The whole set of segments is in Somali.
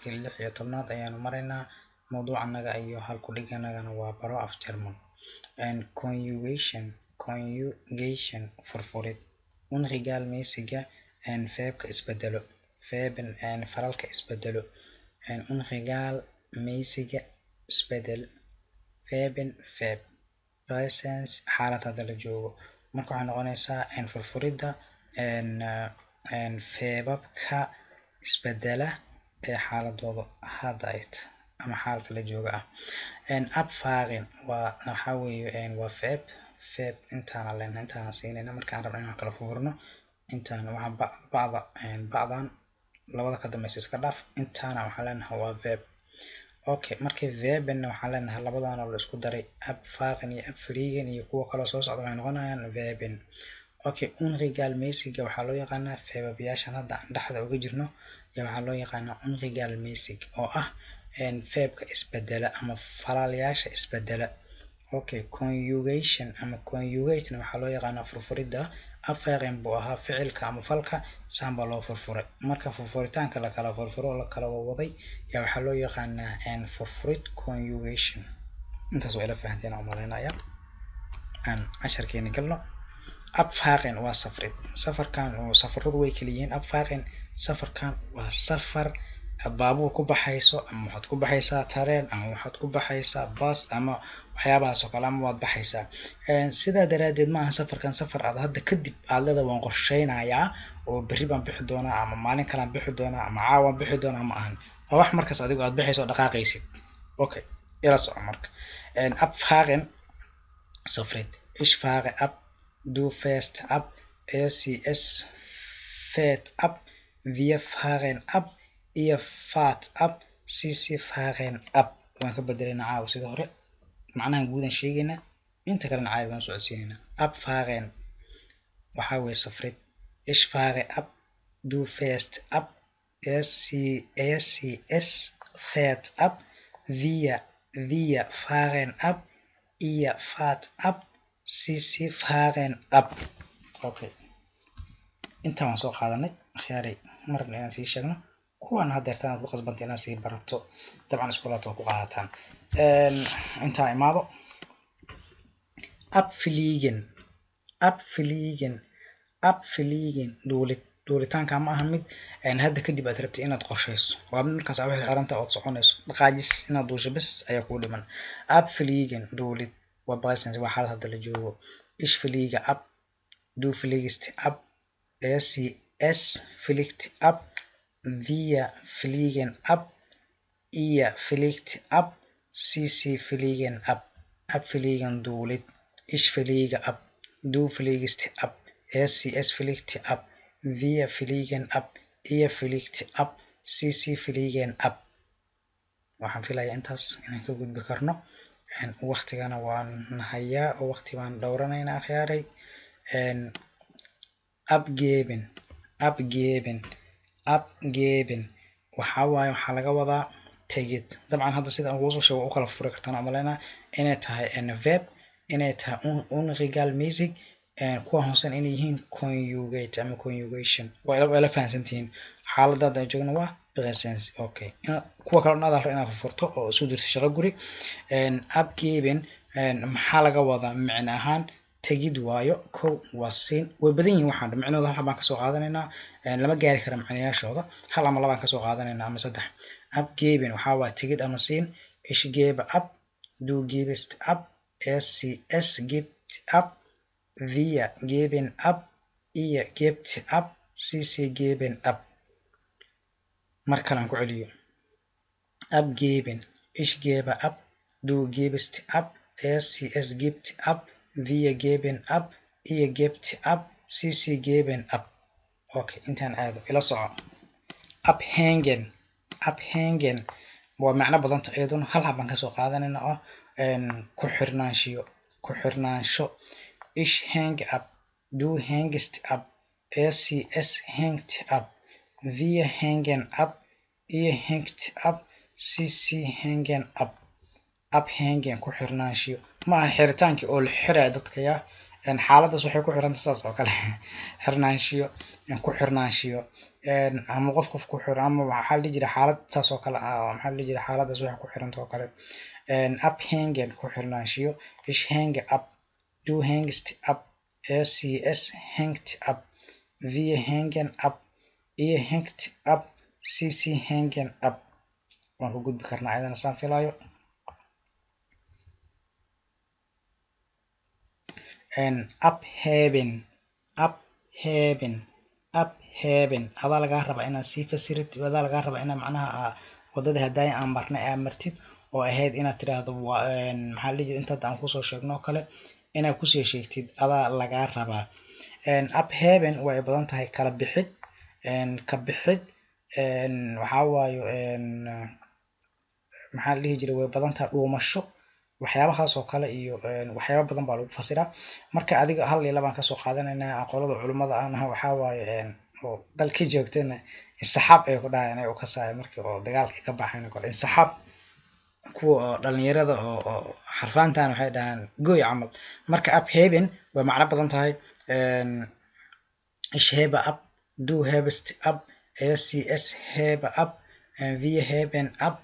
Casharkii 16aad ayaanu maraynaa. Mawduucanaga iyo halku dhiganagana waa baro af German. Conjugation, conjugation, furfurid. Unregelmäßige, Verbka isbedelo, Verben, falalka isbedelo. Unregelmäßige, isbedel. Verben, verb. Presens, xaalad hadda la joogo. Marka waxay noqonaysaa furfuridda Verbabka isbedela ee xaaladooda hadda ay tahay ama xaalka la jooga ah. Abfahren waa waxaa weeye waa verb. Verb intaana leenahay, intaana siinayna markaan rabno inaan kala furfurno. Intaan waxa bacda bacdan labada ka dambeysa iska dhaaf, intaana waxaan leenahay waa verb. Okay, markii Verbenna waxaan leenahay labadan oo la isku daray, abfahren iyo abfliegen iyo kuwa kaloo soo socda, waxay noqonayaan Verben. Okay, unregelmäßige waxaa loo yaqaanaa Verbabyashan hadda aan dhexda uga jirno iyo waxaa loo yaqaanaa unregelmäßig oo ah Verbka isbedela ama falaalyaasha isbedela. Okay, conjugation ama conjugate-na waxaa loo yaqaanaa furfuridda. Abfahren buu ahaa ficilka ama falka, saan baa loo furfuray. Marka furfuritaanka la kala furfuro, la kala wawaday yaa waxaa loo yaqaanaa furfurid, conjugation. Intaas waa ila fahanteen aan umalaynaya. Aan casharkeeni galno. Abfahren waa safrid. Safarkan oo safaradu way kala yihiin. Abfahren, safarkan waa safar aad baabuur ku baxayso, ama waxaad ku baxaysaa tareen, ama waxaad ku baxaysaa bus, ama waxyaabahaas oo kale, ama waad baxaysaa. Sidaa daraadeed maaha safarkan safar aad hadda kadib aad leedahay waan qorsheynayaa oo berri baan bixi doonaa, ama maalin kalaan bixi doonaa, ama caawaan bixi doonaa, ma ahan. Waa wax markaas adigu aad baxayso oo dhaqaaqaysid. Okay, ila soco. Marka abfahren, safrid. Ich fahre ab, du fährst ab, er, sie, es fährt ab, wir fahren ab, ihr fahrt ab, sie, sie fahren ab. Waan ka bedelaynaa caawa sida hore, macnaha guudan sheegaynaa, inta kalena caadi baan socodsiinaynaa. Abfahren waxaa weeye safrid. Ich fahre ab, du fährst ab, er, sie, er, sie, es fährt ab, wir fahren ab, ihr fahrt ab, sie, sie fahren ab. Okay, intaan waan soo qaadanay, akhyaaray. Ma rabna inaan sii sheegno kuwan haddeertaan aad ku qasbantay inaad sii barato. Dabcan iskulaata waa ku qaadataan. Intaa imaado. Abfliegen, abfliegen, abfliegen, duulid. Duulitaanka ma aha mid hadda kadib aad rabtid inaad qorsheyso, waa mid markaas aad waxay xirantahay ood soconayso, dhaqaajis inaad duusho bes ayaa kuu dhiman. Abfliegen, duulid, waa Präsens, waa xaalad hadda la joogo. Ich fliege ab, du fliegst ab, er, sie, es fliegt ab, wir fliegen ab, ihr fliegt ab, sie, sie fliegen ab. Abfliegen, duulid. Ich fliege ab, du fliegst ab, er, sie, es fliegt ab, wir fliegen ab, ihr fliegt ab, sie, sie fliegen ab. Waxaan filayaa intaas inaan ka gudbi karno. Waqtigana waan hayaa oo waqti baan dhowranaynaa, akhyaaray. Abgeben, abgeben, abgeben waxaa waaye, waxaa laga wadaa tegid. Dabcan hadda sida aan kuusoo sheego u kala furi kartaan umalaynaa inay tahay verb, inay tahay unregelmäßig, kuwa hoosen inay yihiin conjugate ama conjugation. Waa ila fahansantihiin. Xaaladda hadda aan joogno waa Präsens. Okay, kuwa kale dhan aad inaad furfurto oo isu dirto shaqo guri. Abgeben maxaa laga wadaa micno ahaan? Tegid waayo. Kow waa siin, way badan yihiin waxaan dhan micnahooda. Hal baan kasoo qaadanaynaa, lama gaari kara macnayaashooda. Hal ama labaan kasoo qaadanaynaa ama saddex. Abgeben waxaa waa tegid ama siin. Ich gebe ab, du gibst ab, er, sie, es gibt ab, wir geben ab, ihr gebt ab, sie, sie geben ab. Mar kale aan ku celiyo. Abgeben: ich gebe ab, du gibst ab, er, sie, es gibt ab, wir geben ab, ihr gebt ab, sie, sie geben ab. Okay, intaan aado, ila soco. Abhängen, abhängen waa macno badanta iyaduna. Hal hab baan kasoo qaadanayna oo ku xirnaanshiyo, ku xirnaansho. Ich hänge ab, du hängst ab, er, sie, es hängt ab, wir hängen ab, ihr hängt ab, sie, sie hängen ab. Abhängen, ku xirnaanshiyo, ma aha xiritaankii oo la xiraya dadka. Yaa Xaaladaas waxay ku xiranta saas oo kale xirnaanshiyo, ku xirnaanshiyo, ama qof qof ku xiran, ama waxaa la dhihi jiray xaalad saas oo kale ah. Maxaa la dhihi jiray? Xaaladaas waxay ku xiranta oo kale abhängen, ku xirnaanshiyo. Ich hänge ab, du hängst ab, es hängt ab, wir hängen ab, ihr hängt ab, sie hängen ab. Waan ku gudbi karnaa ayadana saan filayo. Abheben, abheben, abheben. Adaa lagaa rabaa inaad sii fasirid, adaa lagaa rabaa inaad macnaha wadada hadaaya aan marnay aa martid, oo ahayd inaad tiraahdo maxaa la dhihi jiray, inta aan kusoo sheegno oo kale inaad kusii sheegtid adaa lagaa rabaa. Abheben way badan tahay: kala bixid, ka bixid, waxaa waayo maxaa la dhihi jiray, way badan tahay, dhuumasho, waxyaabahaas oo kale iyo waxyaaba badan baa lagu fasiraa. Marka adiga hal iyo labaan kasoo qaadanaynaa. Qolada culimada aan waxaa waaye oo dalka joogtana insaxaab ay ku dhahayan ay u kasaayo markii oo dagaalka ka baxayn oo kale insaxaab. Kuwa oo dhalinyarada oo xarfaantan waxay dhahaan goy camal. Marka abheben way macno badan tahay. Ich hebe ab, du hebst ab, es hebe ab, wir heben ab,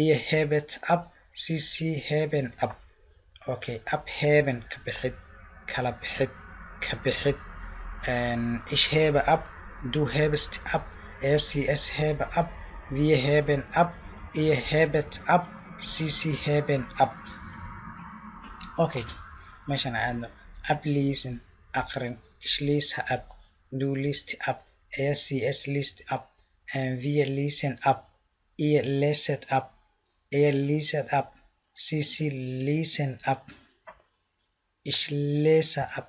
ihr hebet ab, sie heben ab. Okay, abheben, ka bixid, kala bixid, ka bixid. Ich hebe ab, du hebst ab, es hebe ab, wir heben ab, ihr hebet ab, sie heben ab. Okay, meeshan aadno. Ablesen, aqrin. Ich lese ab, du liest ab, es liest ab, wir lesen ab, ihr leset ab, ihr leset ab, sie lesen ab. Ich lese ab,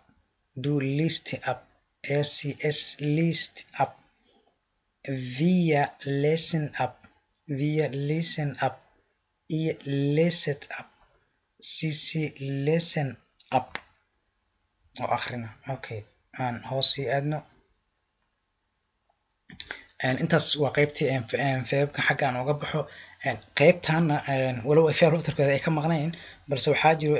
du liest ab, es liest ab, wir lesen ab, wir lesen ab, ihr leset ab, sie lesen ab. Oo akhrina. Okay, aan hoos sii aadno. Intaas waa qeybtii verbka. Xagga aan uga baxo qeybtanna, walow ay verb laftarkeeda ay ka maqnayn, balse waxaa jiro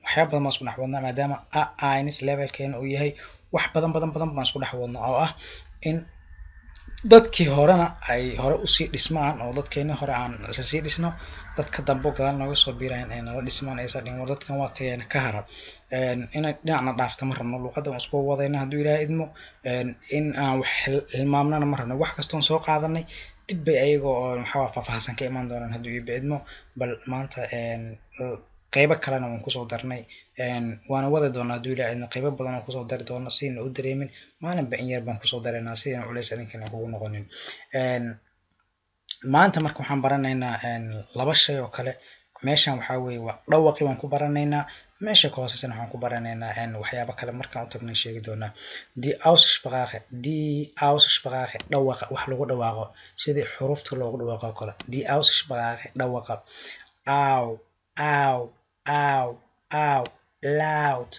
waxyaaba badan baan isku dhex wadnaa, maadaama A1 levelkeena uu yahay. Wax badan badan badan baan isku dhex wadnaa, oo ah in dadkii horena ay hore usii dhismaan, oo dadkeeni hore aan isa sii dhisno, dadka dambe oo gadaal nooga soo biirayan ay nala dhismaan, aysan dhihin war dadkan waa tageen, ka hara. Inay dhinacna dhaafto ma rabno. Luqadda waan isku wadayna hadduu Ilaahay idmo. In aan wax hilmaamnana ma rabno. Wax kastoon soo qaadanay dib bay ayaga oo maxaa faahfaahsan ka imaan doonaan hadduu Eebe idmo. Bal maanta qeybo kalena waan kusoo darnay, waana wadi doonaa hadduu Ilaahay idmo. Qeybo badan waan kusoo dari doona sidayna u dareemin. Maalinba in yar baan kusoo daraynaa sidayna culeys idinkana kugu noqonin. Maanta marka waxaan baranaynaa laba shay oo kale. Meeshan waxaa weeye waa dhawaqii baan ku baranaynaa. Meesha ka hooseysana waxaan ku baranaynaa waxyaabo kale, markaan u tagnay sheegi doonaa. Die Aussprache, die Aussprache, dhawaqa, wax lagu dhawaaqo sidii xuruufta loogu dhawaaqo oo kale. Die Aussprache, dhawaqa. Aw, aw, aw, aw, laut,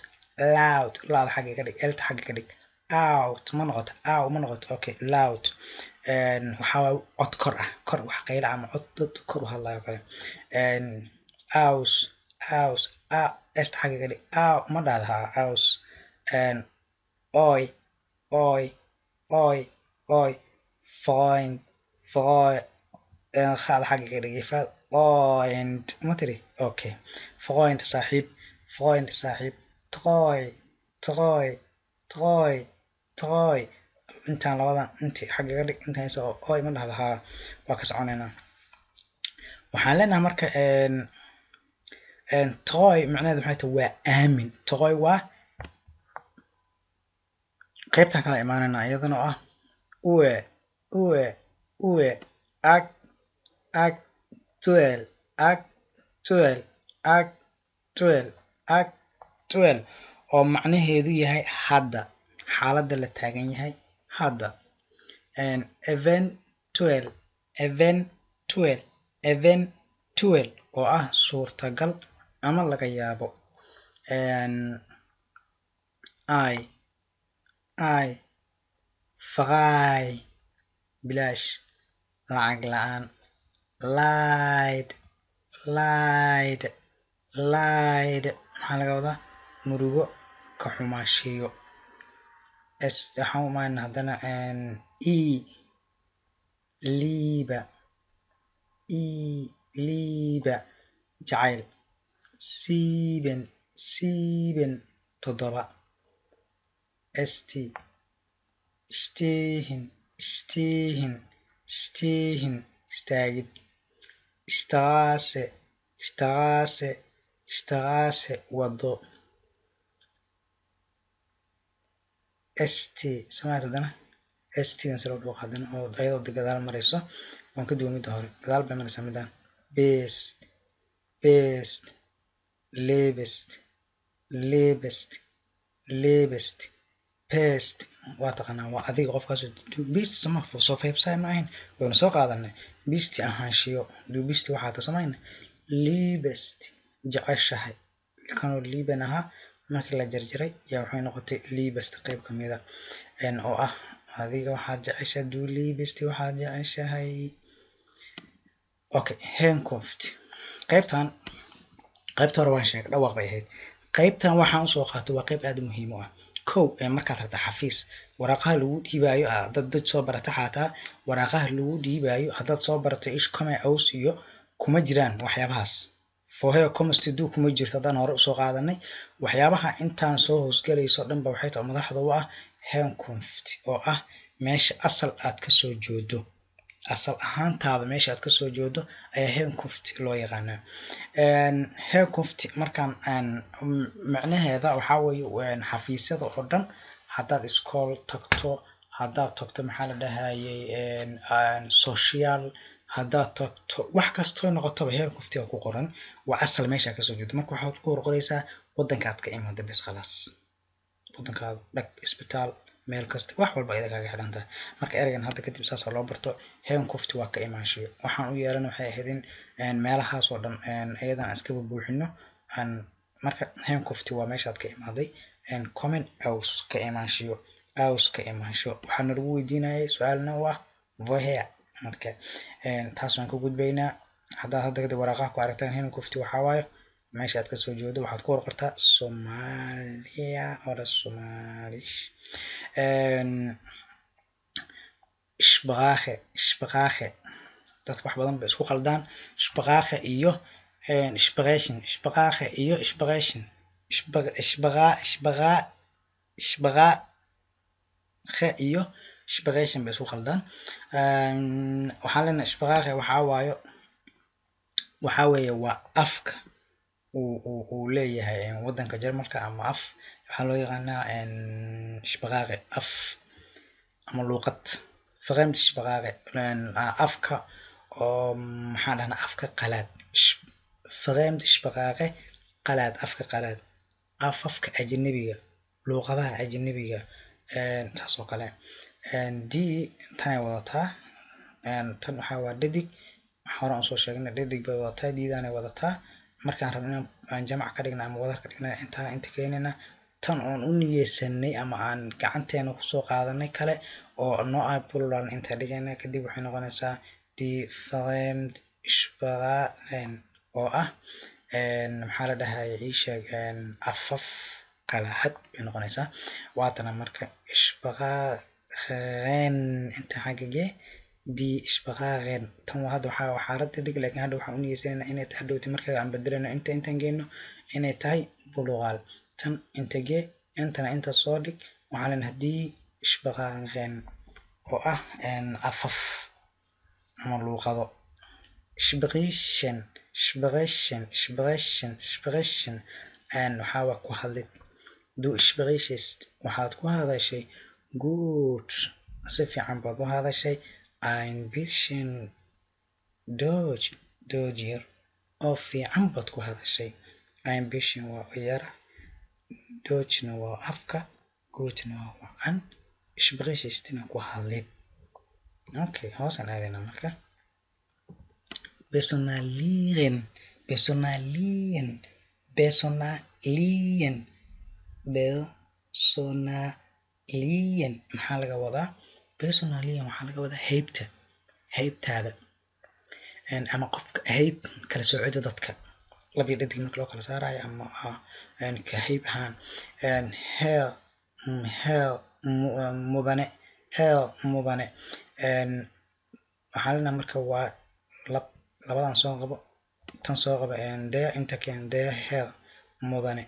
laut. Laada xagga ka dhig, elta xagga ka dhig. Out ma noqoto, aw ma noqoto. Okay, laut waxaa waaye cod kor ah, kor wax qayla ama cod dad kor u hadlayo kale. Aus, aus, a esta xagga ka dhig. Aw ma dhahda ha aus. Oi, oi, oi, oi. Freund, Freund, khada xagga ka dhig, ifaad oint ma tiri. Okay, Freund, saaxiib, Freund, saaxiib. Treu, treu, treu, treu. Intaan labadan inti xagga ka dhig, intaan isoo oi ma dhahda haa. Waa ka soconaynaa. Waxaan leenahay marka treu macnaheedu maxay tahay? Waa aamin. Treu waa qaybtan kala imaanayna iyadana oo ah ue, ue, ue, ag, aktuell, aktuell, aktuell, aktuell, oo macnaheedu yahay hadda, xaaladda la taagan yahay hadda. Eventuell, eventuell, eventuell, oo ah suurtagal ama laga yaabo. I, I, frei, bilaash, lacag la-aan. Leid, leid, leid, maxaa laga wadaa? Murugo. ka xumaashiyo. S waxaan u imaanaa haddana E, Liebe, E, Liebe, jacayl. Sieben, sieben, 7. ST, stehen, stehen, stehen, istaagid. Straße, Straße, Straße, wado. ST somaata haddana ST dan sida loo dhawaaqo haddana oo ayadoo gadaal marayso waan ka duwan midda hore, gadaal bay maraysaa middan. Best, best, lebest, lebest, lebest, pest waa taqaanaa, waa adiga qofkaas beast soma soo faybsaay ma ahayn, waynu soo qaadanay beast ahaanshiyo, du beast waxaa ta samayna. Lebest, jeceshahay, kanoo liban ahaa markii la jarjaray yaa waxay noqotay lebest, qayb kamida oo ah adiga waxaad jeceshahay, du lebest waxaad jeceshahay. Okay, Herkunft, qaybtan qaybta hore waan sheegay dhawaaq bay ahayd. Qaybtan waxaan usoo qaatay waa qayb aad muhiim u ah. Kow, markaad rabta xafiis waraaqaha lagu dhiibaayo, dad dad soo barata xataa waraaqaha lagu dhiibaayo haddaad soo baratay ich komme aus iyo kuma jiraan waxyaabahaas. Woher kommst du kuma jirto haddaan hore usoo qaadanay. Waxyaabaha intaan soo hoosgalayso dhan ba waxay tahay madaxda u ah Herkunft, oo ah meesha asal aad kasoo jeedo, asal ahaantaada meesha aad kasoo jeedo ayaa Herkunft loo yaqaanaa. Herkunft markaan macnaheeda waxaa weeye xafiisyada oo dhan haddaad iskool tagto, haddaad tagto maxaa la dhahayay social, haddaad tagto wax kastoo noqotaba Herkunft ku qoran, waa asal meesha kasoo jeedo. Marka waxaad ku horqoraysaa wadanka aad ka imaado bes, khalaas, wadankaada dhag, isbitaal, meel kasta, wax walba ayada kaaga xiran tahay. Marka ereygan hadda kadib saasa loo barto, Herkunft waa ka imaanshiyo. Waxaan u yeelana waxay ahayd in meelahaas oo dhan iyadan aan iskaba buuxino. Marka Herkunft waa meesha aad ka imaaday. Kommen aus, ka imaanshiyo, aus ka imaansho. Waxaana lagu weydiinayay su-aalna u ah woher. Marka taas waan ka gudbaynaa. Haddaad hadda kadib waraaqaha ku aragtaan Herkunft waxaa waaye meesha aad kasoo jeedo, waxaad ku horqortaa Soomaaliya oder Somalish. Sprache, Sprache, dadka wax badan bay isku qaldaan Sprache iyo sprechen, Sprache iyo sprechen, Spra Spra Sprache iyo sprechen bay isku qaldaan. Waxaan leenahay Sprache waxaa waayo, waxaa weeye waa afka uu leeyahay wadanka Jarmalka, ama af waxaa loo yaqaanaa Sprache, af ama luuqad. Fremdsprache, afka oo maxaan dhahnaa afka qalaad. Fremdsprache qalaad, afka qalaad, afafka ajnabiga, luuqadaha ajnabiga, taas oo kale. D tanay wadataa, tan waxaa waa dhadig, horaan usoo sheegnay dhadig bay wadataa, diidaanay wadataa. Markaan rabno inaan jamac ka dhigna ama wadar ka dhigna intaan inta keenayna, tan oon u niyeysanay ama aan gacanteena kusoo qaadanay kale oo noo ah plural inta dhigayna, kadib waxay noqonaysaa die Fremdsprachen oo ah maxaa la dhahaya ii sheeg afaf qalaad bay noqonaysaa. Waatana marka Sprachen inta xagga gee, die Sprachen tan waa hadda waxaa xaalad degdeg, laakiin hadda waxaan u niyeysanaynaa inay tahay hadhowti marka aan bedelano inta intaan geyno inay tahay plural. Tan inta gee, intana inta soo dhig, waxaan leenahay die Sprachen oo ah afaf ama luuqado. Sprechen, sprechen, sprechen, sprechen waxaa waa ku hadlid. Du sprichst waxaad ku hadashay, gut si fiican baad u hadashay, ein bisschen Deutsch, Deutsch yar oo fiican baad ku hadashay. Ein bisschen waa yar, Deutschna waa afka, gutna waa wacan, sprichstina ku hadlid. Okay, hoosaan aadaynaa marka. Personalien, personalien, personalien, personalien maxaa laga wadaa? Personalien waxaa laga wadaa heybta, heybtaada ama qofka, heyb kala soocida dadka. Lab iyo dhadig marka loo kala saarayo ama kahayb ahaan. Herr, Herr mudane, Herr mudane. Waxaan leenahay marka waa lab. Labadan soo qabo, tan soo qaba, der inta keen, der Herr mudane.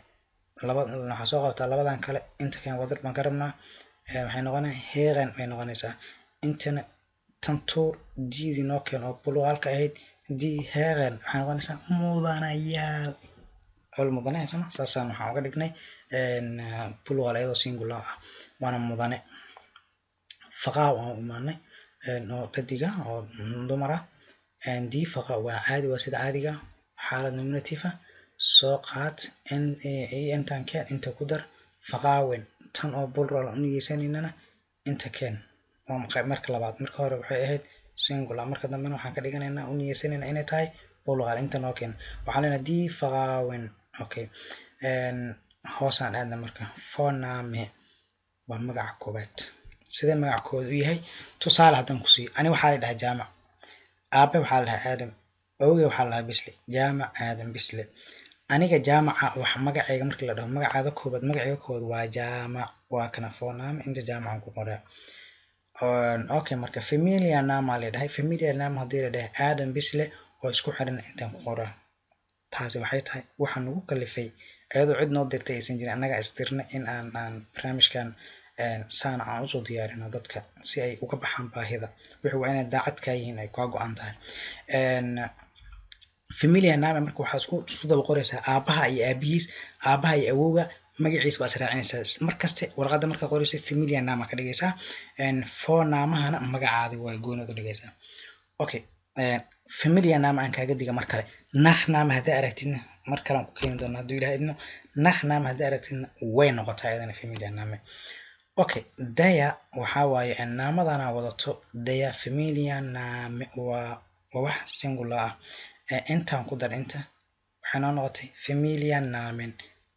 Laba waxaa soo qabataa, labadan kale inta keen. Wadar baan ka rabnaa, waxay noqonaya Herren bay noqonaysaa. Intana tan tuur, die-dii noo keen oo Pluralka ahayd, die Herren waxay noqonaysaa mudanayaal ol mudane sama. Saasaan waxaan uga dhignay Plural iyadoo singular ah, waana mudane. Frau aan u imaanay oo dhadiga oo dumar ah. Die Frau waa caadi, waa sida caadiga, xaalad Nominativ ah. Soo qaad intaan keen, inta ku dar Frauen. Tan oo Plural u nigeysanaynana inta keen. Waa marka labaad. Marka hore waxay ahayd singular, marka dambena waxaan ka dhiganaynaa, u nigeysanaynaa inay tahay Plural. Inta noo keen, waxaan leenahay die Frauen. Okay, hoosaan aadna marka. Vorname waa magaca koobaad. Sidee magaca koowaad u yahay? Tusaale haddaan ku siiyo, ani waxaa la dhahaa Jaamac, aabe waxaa la dhahaa Aadam, awowgay waxaa la dhahaa Bisle. Jaamac Aadam Bisle. Aniga Jaamaca wax magacayga markii la dhaho magacaada koobaad, magacayga koobaad waa Jaamac. Waa kana Vorname, inta Jaamacan ku qoraa. Okay, marka Familienname la dhahay, Familienname haddii la dhahay Aadam Bisle oo isku xiran, intaan ku qoraa. Taasi waxay tahay waxa nagu kalifay, iyadoo cid noo dirtay aysan jirin, annaga isdirna in aan barnaamijkan saana aan usoo diyaarino dadka si ay uga baxaan baahida. Wixii waa inay daacad kaa yihiin, ay kaa go-an tahay. Familienname marka waxaa isku daba qoraysaa aabaha iyo aabihiis, aabaha iyo awowga magaciisa waa israacinaysaa. Markaste warqadda markaa qoraysa Familienname ka dhigaysaa, Vornamehana magacaadi waa gooniad u dhigaysaa. Okay, Familienname aan kaaga diga mar kale. Nachname haddaa aragtidna mar kale aan ku keeni doona hadduu Ilahay idmo. Nachname haddaa aragtidna way noqotaa iyadana Familienname. Okay, der waxaa waaye Namemadana wadato. Der Familienname waa wax singular ah. Intaan ku dar, inta waxay noo noqotay Familiennamen.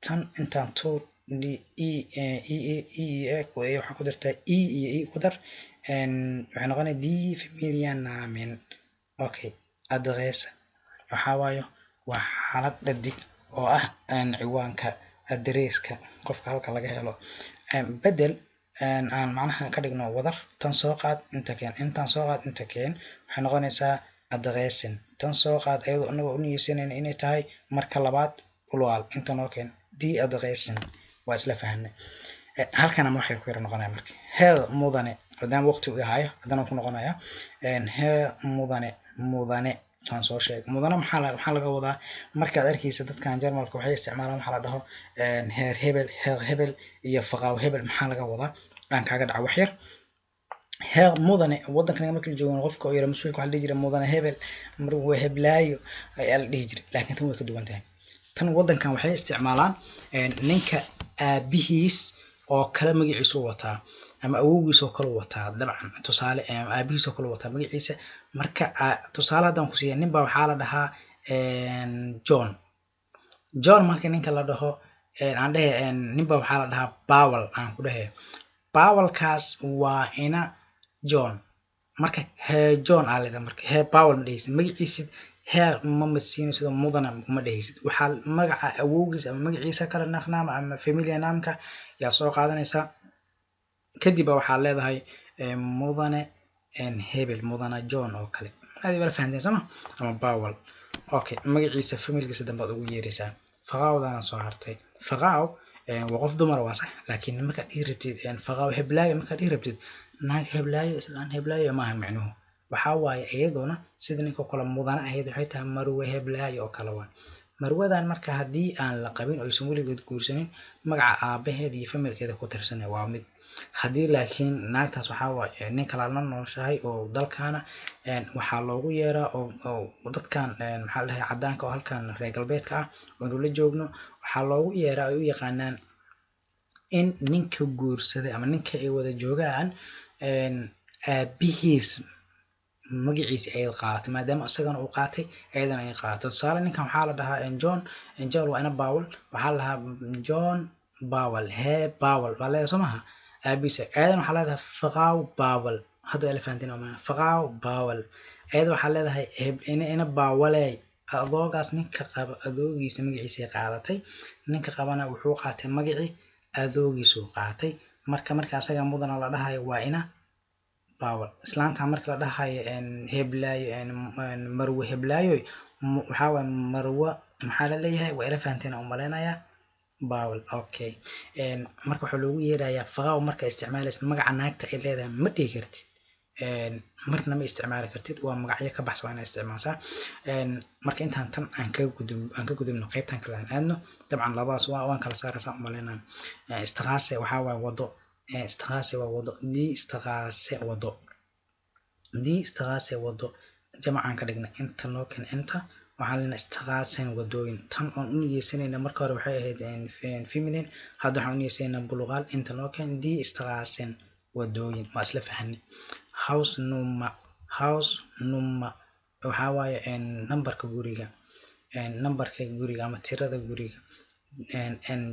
Tan intaan tuur, d e e e e e, waxaa ku dartaa e iyo e ku dar, waxay noqonaya die Familiennamen. Okay, Adresse waxaa waayo waa xaalad dhadig oo ah ciwaanka, adreeska qofka halka laga helo. Bedel aan macnaha ka dhigno wadar. Tan soo qaad, inta keen, intaan soo qaad, inta keen, waxay noqonaysaa Adressen. Tan soo qaad, iyadoo inagoo u niyeysanayna inay tahay marka labaad Plural, inta noo keen, die Adressen. Waa isla fahanay. Halkan ama waxay ku yara noqonaya marka Herr mudane, maadaama waqti uu hayo haddana ku noqonaya Herr mudane. Mudane waan soo sheegay. Mudane maxaa laga wadaa? Markaad arkeysa dadkan Jarmalka waxay isticmaalaan waxaa la dhaho Herr hebel, Herr hebel iyo Frau hebel. Maxaa laga wadaa? Aan kaaga dhaca wax yar. Herr mudane, waddankan marka la joogo qofka oo yara mas-uulka waxaa la dhihi jiray mudane hebel, mar waa heblaayo ayaa la dhihi jiray, laakiin tan way ka duwan tahay. Tan waddankan waxay isticmaalaan ninka aabihiis oo kale magaciisu wataa ama awowgiis oo kale wataa. Dabcan tusaale aabihiis oo kale wataa magaciisa. Marka tusaale haddaan ku siiya, nin baa waxaa la dhahaa John. John marka ninka la dhaho, aan dhehe nin baa waxaa la dhahaa Bawel, aan ku dhehe Bawelkaas waa ina John. Marka Herr John aa leedahay, marka Herr Bawel ma dhehaysid, magaciisid Herr ma madsiinaysid, mudana kuma dhehaysid. Waxaa magaca awowgiis ama magaciisa kale, Nachname ama Familiennameka yaa soo qaadanaysaa. Kadib waxaa leedahay mudane hebel, mudane John oo kale. Aad bala fahanteen sooma? Ama Bawel. Okay, magaciisa familkiisa dambe aad ugu yeeraysaa. Fraudana soo hartay. Frau waa qof dumar, waa sax, laakiin markaad dhihi rabtid Frau heblaayo, markaad dhihi rabtid naag heblaayo, islaan heblaayo maaha. Micnuhu waxaa waaye iyaduna sida ninka kale mudane ahayd, waxay tahay marwe heblaayo oo kale. Waa marwadan marka haddii aan la qabin oo aysan weligeed guursanin, magaca aabaheed iyo familkeeda ku tirsanay waa mid. Haddii laakiin naagtaas waxaa waaye nin kala la nooshahay oo dalkaana waxaa loogu yeeraa oo dadkan maxaa la dhahay caddaanka oo halkan reer galbeedka ah oonu la joogno, waxaa loogu yeeraa, ay u yaqaanaan in ninka guursaday ama ninka ay wada joogaan aabihiis magaciisa ay qaadatay, maadaama isagana uu qaatay, ayadana ay qaadato. Tusaale, ninkan waxaa la dhahaa John. John waa ina Bawel. Waxaa la dhahaa John Bawel, Herr Bawel baa leedahay, soo maha? Aabihiisa ayadan waxaa leedahay Frau Bawel. Hadda waa la fahanteen oo maana Frau Bawel. Ayada waxaa leedahay ina Bawaley. Adoogaas ninka qaba adoogiisa magaciisa qaadatay. Ninka qabana wuxuu qaatay magacii adoogiisuu qaatay. Marka asaga mudana la dhahayo waa ina Bawel. Islaanta marka la dhahayo heblaayo, marwe heblaayo, waxaa waaye marwo maxaa la leeyahay? Waa ila fahanteen aan umaleynayaa. Bawel, okay. Marka waxaa loogu yeerayaa Frau. Marka isticmaalaysa magaca naagta ay leedahay ma dhihi kartid, marna ma isticmaali kartid. Waa magacyo ka baxsan, waa inaad isticmaashaa. Marka intaan tan aan kaga gudub, aan ka gudubno qaybtan kale aan aadno. Dabcan labadaas waa waan kala saaraysaa umaleynaa. Straße waxaa waaye wado. Straße waa wado. Die Straße wado, die Straße wado. Jamacaan ka dhigna, inta noo keen. Inta waxaan leenahay Straßen wadooyin. Tan oon u niyeysanayna marka hore waxay ahayd feminine, hadda waxaan u niyeysanayna Plural. Inta noo keen, die Straßen wadooyin. Waa isla fahanay. Hausnummer, Hausnummer waxaa waaye nambarka guriga, nambarka guriga ama tirada guriga.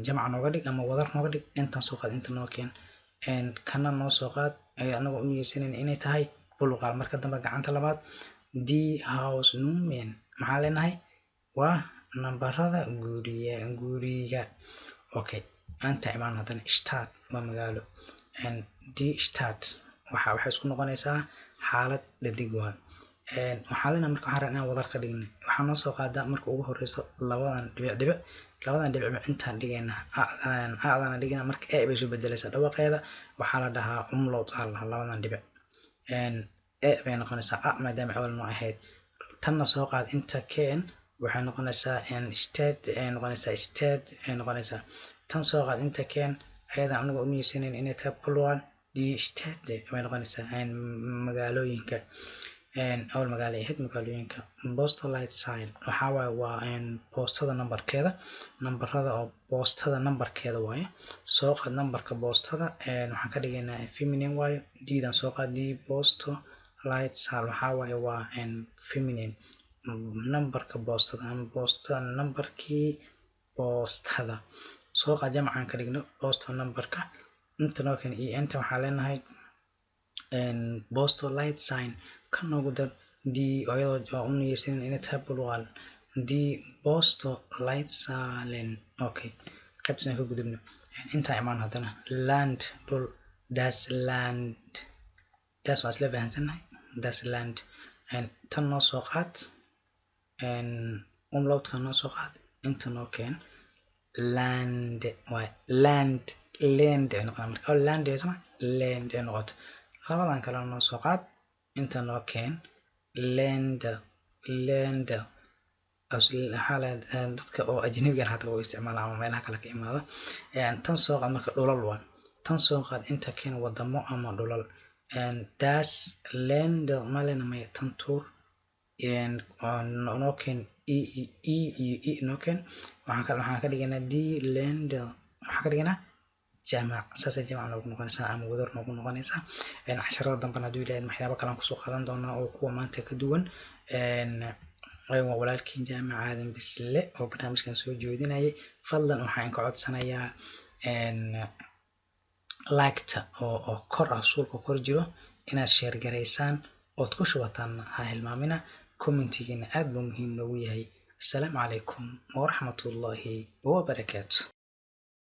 Jamac nooga dhig ama wadar nooga dhig. Intaan soo qaad, inta noo keen. Kana noo soo qaad, anagoo u niyeysanayna inay tahay Plural. Marka dambe gacanta labaad die Hausnummern maxaa leenahay? Waa nambarada guriga, guriga. Okay, anta imaan haddana. Stadt waa magaalo. Die Stadt waxa waxay isku noqonaysaa xaalad dhadig waa. Waxaa leenahay marka waxaan rabnaa inaan wadar ka dhigno. Waxaa noo soo qaadaa marka ugu horeyso labadan dhibic dhibic, labadan dhibic dhibic intaan dhigayna, adana dhigayna. Marka e bay soo bedelaysaa dhawaqeeda. Waxaa la dhahaa Umlaut aa la dhahaa. Labadan dhibic e bay noqonaysaa, a maadaama awal noo ahayd. Tanna soo qaad, inta keen. Waxay noqonaysaa Städte ay noqonaysaa, Städte ay noqonaysaa. Tan soo qaad, inta keen, ayadan aniga u niyeysanayn inay tahay Plural. Die Städte way noqonaysaa magaalooyinka. Awal magaalo ay ahayd, magaalooyinka. Postleitzahl waxaa waaye waa boostada nambarkeeda, nambarada oo boostada nambarkeeda waaye. Soo qaad nambarka boostada, waxaan ka dhigaynaa feminine waaye. Die-dan soo qaad. Die Postleitzahl waxaa waaye waa feminine, nambarka boostada ama boostada, nambarkii boostada. Soo qaad, jamcaan ka dhigno boosto nambarka. Inta noo keen iyo inta waxaa leenahay Postleitzahlen. Ka noogu dar die, iyadoo u niyeysanin inay tahay Plural, die Postleitzahlen. Okay, qaybtaas ka gudubno. Intaa imaan haddana. Land dhul. Das Land, das waa isla fahansannahay. Das Land tan noo soo qaad, Umlautka noo soo qaad, inta noo keen. Land waay, land, land ay noqonaa marka. Oh, land ay soma, land ay noqoto. Labadan kalena noo soo qaad, inta noo keen. Länder, Länder waxaa la dadka oo ajnabigan hata u isticmaala ama meelaha kale ka imaado. Tan soo qaad marka, dhulal waa. Tan soo qaad, inta keen, wadamo ama dhulal. Das Länder malena maya. Tan tuur, noo keen e e iyo e noo keen. Waxaan ka dhiganaa die Länder, waxaan ka dhiganaa jamac. Saasay jamac noogu noqonaysaa ama wadar noogu noqonaysaa. Casharada dambena hadduu Ilaahay waxyaabo kale aan kusoo qaadan doonaa oo kuwa maanta ka duwan. Waa walaalkiin Jaamac Aadan Bisle oo barnaamijkan soo jeedinayay. Fadlan waxaan ka codsanayaa like-ta oo kor ah, suulka kor jiro, inaad share garaysaan ood ku shubataan. Ha hilmaamina, commentigiina aad buu muhiim noogu yahay. Assalaamu calaykum waraxmatullaahi wabarakaatu.